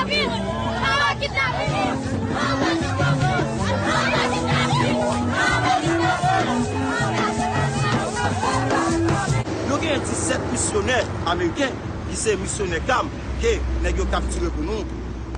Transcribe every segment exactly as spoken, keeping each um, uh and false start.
Nou gen disèt misyonè ameriken ki se misyonè CAM ke nèg yo kaptire pou nou,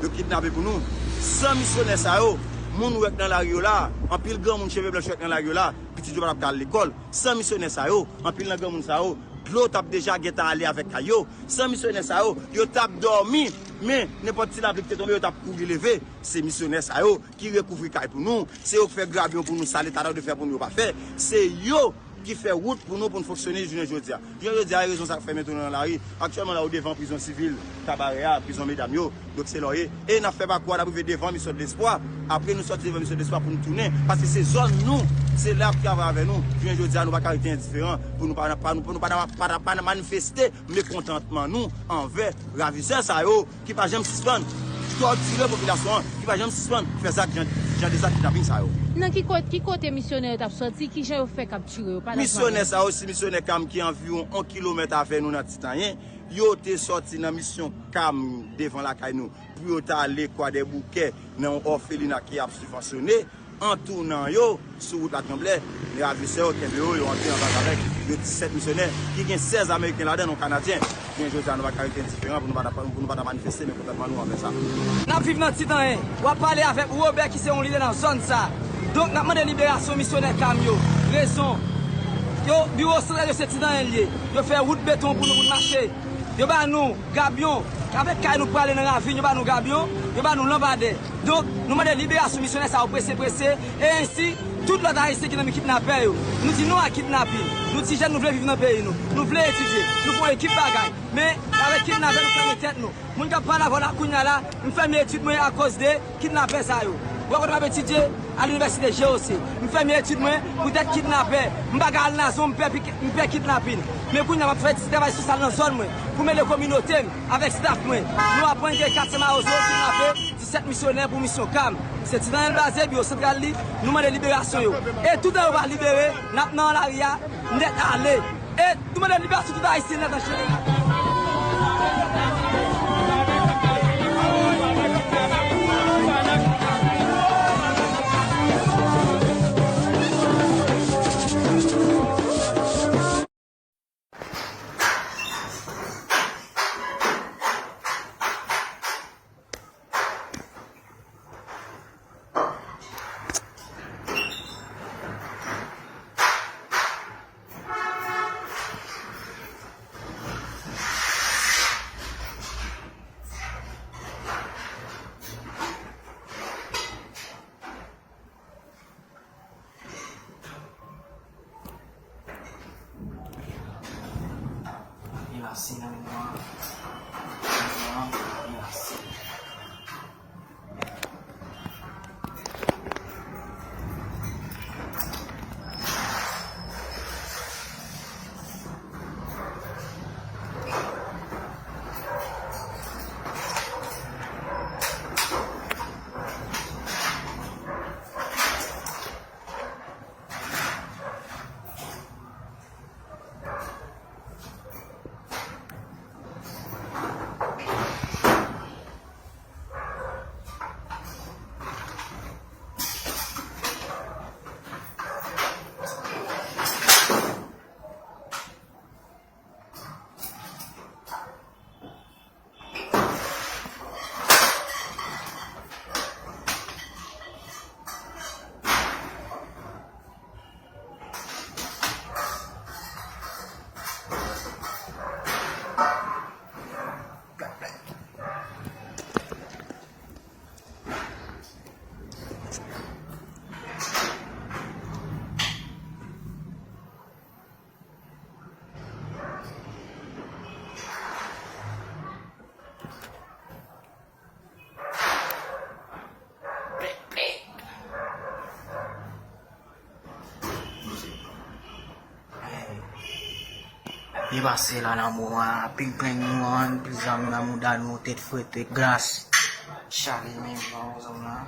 yo kidnape pou nou. San misyonè sa yo, moun ou wè k nan lari yo la, anpil granmoun cheve blanch ou wè k nan lari yo la, pitit yo pa t ap ka al lekòl. San misyonè sa yo, anpil nan granmoun sa yo, dlo t ap deja gentan ale avèk kay yo. San misyonè sa yo, yo t ap dòmi, men nenpòt ti lapli ki te tonbe, yo t ap kouri leve. Se misyonè sa yo ki rekouvri kay pou nou, se yo k fè grabyon pou nou, sa Leta ta dwe fè pou nou, yo pa fè. Se yo ki fè wout pou nou, pou n fonksyone jounen jodi a. Jounen jodi a, e rezon sa k fè m tou nan lari. Aktyèlman la, ou devan prizon sivil Kabarè a, prizon medam yo. Donk se la w ye. E n ap fè pakou a, n ap rive devan Mission de l'Espoir. Apre nou sòti devan Mission de l'Espoir pou nou tounen. Paske se zòn nou. Se la y ap travay avè nou. Jounen jodi a, nou pa ka rete endiferan pou nou pa, pa, nou, pou nou pa, pa, pa, pa manifeste mekontantman nou anvè ravizè sa yo ki pa janm sispann tòtire popilasyon an, ki pa janm sispann fè zak jan, jan de zak kidnaping sa yo. Nan ki kote, ki kote misyonè yo t ap sòti? Ki jan yo fè kaptire yo? Misyonè sa yo, se misyonè CAM ki anviwon yon kilomèt avè nou nan Titanyen. Yo te sòti nan misyon CAM devan lakay nou pou yo t ale Kwadèboukè nan yon òfelina ke y ap sibvansyone. An tounan yo sou wout Latranblè, ravizè yo kenbe yo, yo antre anba avèk yo disèt misyonè, ki gen sèz ameriken ladan, yon kanadyen. Jounen jodi a, nou pa ka rete endiferan pou nou pa ta, pou nou pa ta manifeste mekontantman nou anvè sa. N ap viv nan Titanyen. W ap pale avèk Wobè ki se yon lidè nan zòn sa. Donk, n ap mande liberasyon misyonè CAM yo. Rezon. Yo, biwo santral yo se Titanyen l ye. Yo fè wout beton pou nou, pou n mache. Yo ba nou gabyon. Avèk kay nou prale nan ravin, yo ba nou gabyon. Yo ba nou lanpadè. Donk, nou mande liberasyon misyonè sa yo prese, prese. E ensi, tout lòt Ayisyen ki nan men kidnapè yo. Nou di non a kidnaping. Nou ti jèn, nou vle viv nan peyi nou. Nou vle etidye. Nou fè yon ekip bagay. Men, avèk kidnapè, nou fèmen tèt nou. Moun k ap pale avè w la kounye a la, m fèmen etid mwen akoz de kidnapè sa yo. Ou wè kote m ap etidye? A linivèsite G O C. M fèmen etid mwen poutèt kidnapè. M pa ka al Nazon, m pè, m pè kidnaping. Men kounye a, m ap fè ti travay sosyal nan zòn mwen pou m ede kominote m avèk staf mwen. Nou aprann ke Katya Mawozo kidnape disèt misyonè pou misyon CAM. Se Titanyen l baze, biwo santral li, nou mande liberasyon yo. E toutan yo pa libere, n ap nan lari a, nèt ale. E nou mande liberasyon tout Ayisyen nèt an jeneral. Relase nan mwa. Nan mwa, relase. Byen pase la nan moman an, pil plen nou an, pil zam nan mouda nou, tèt frèt, tèt glas. Chale men, nan zòn nan.